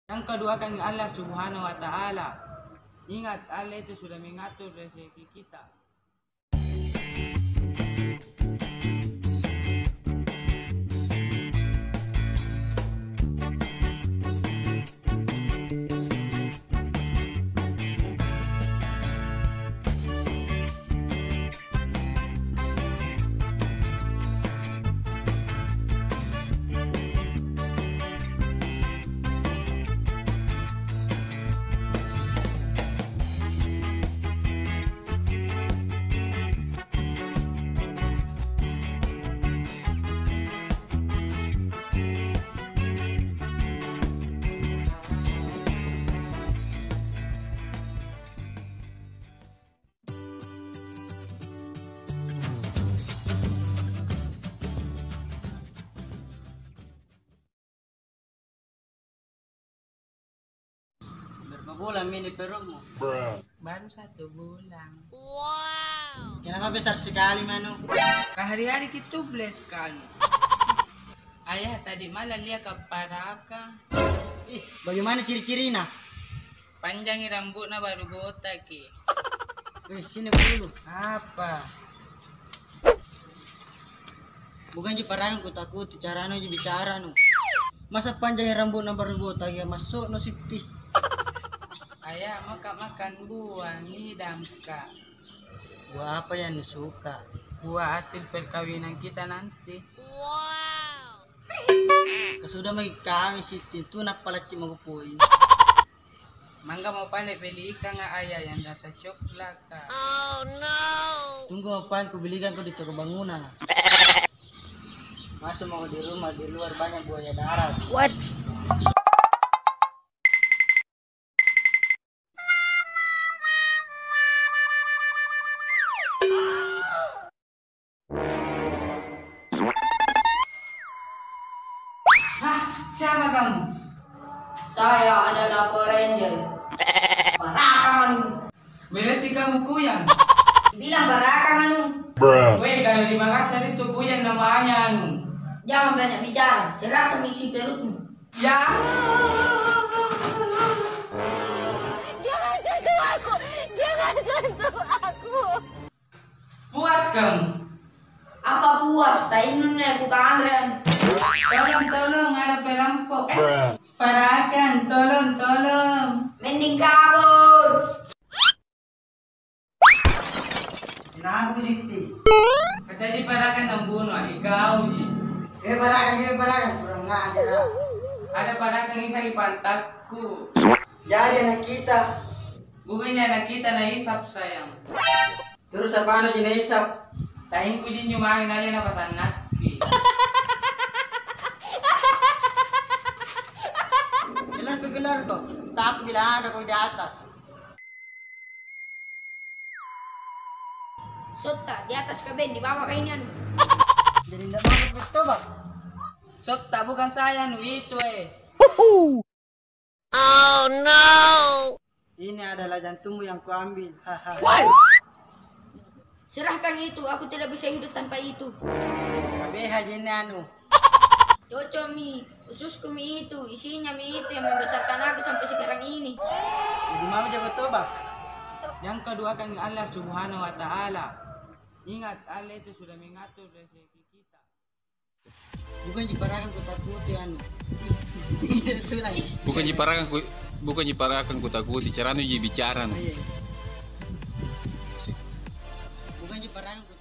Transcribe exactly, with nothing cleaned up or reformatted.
Yang kedua kan Allah Subhanahu wa Ta'ala. Ingat, Allah itu sudah mengatur rezeki kita. Berapa bulan mi ini perutmu? Baru satu bulan. Kenapa besar sekali, Manu? Ka hari-hari ki tubeless kan. Ayah, tadi malam lia ka parakang. Ih, bagaimana ciri-cirina? Panjangi rambutna baru botak ki. Weh, sini dulu. Apa? Bukan ji parakang kutakuti, caranu ji bicara nu. Masa panjangi rambutna baru botak ya, masuk no sitti. Ayah, maka makan buah, ngidam ka. Buah apa yang disuka? Buah hasil perkawinan kita nanti. Ka sudah maki kawin sitti, tu napalacci mako poin. Mangga mau pale beli ikan, ah, ayah, yang rasa coklat ka. Tunggu mau pale kubelikan ko di toko bangunan. Masuk mau di rumah, di luar banyak buaya darat. What? Hah? Siapa kamu? Saya adalah Power Ranger. Parakang anu. Berarti kamu kuyang? Bilang parakang anu. Weh, kalau di Makassar itu kuyang namanya anu. Jangan banyak bicara, serahkan isi perutmu. Ya. Jangan sentuh aku! Jangan sentuh aku! Puas kamu? Apa puas? Tainun ne ku kanreng. Tolong, tolong, ada perampok. Eh, parakang, tolong, tolong. Mending kabur. Kenapa ku sitti? Katanya parakang membunuh, ikau ji. Eh, parakang, eh, parakang, kurang ajar, ah. Ada parakang isang di pantatku. Jadi anak kita. Bukannya anak kita na isap, sayang. Terus apana ji na isap? Taingku ji nyu mangin ale na pasannaki. Gelar ko, gelar ko. Takut bilang ada ko di atas. Sotta, di atas ka Ben, di bawah ka ini anu. Jadi ndak mau betul, Bang? Sotta, bukan saya anu itu, eh. Oh no! Ini adalah jantungmu yang kuambil. Hahaha. Serahkan itu, aku tidak bisa hidup tanpa itu. Kabeha ji ini anu. Cocok mi, ususku mi itu, isinya mi itu yang membesarkan aku sampai sekarang ini. Jadi mau jaga toba? Yang kedua kan Allah Subhanahu wa Ta'ala. Ingat, Allah itu sudah mengatur rezeki kita. Bukan ji parakang kutakuti anu. Iya, betul lah. Bukan ji parakang ku, bukan ji parakang kutakuti, caranu ji bicara nu. Iya. Bukan ji parakang ku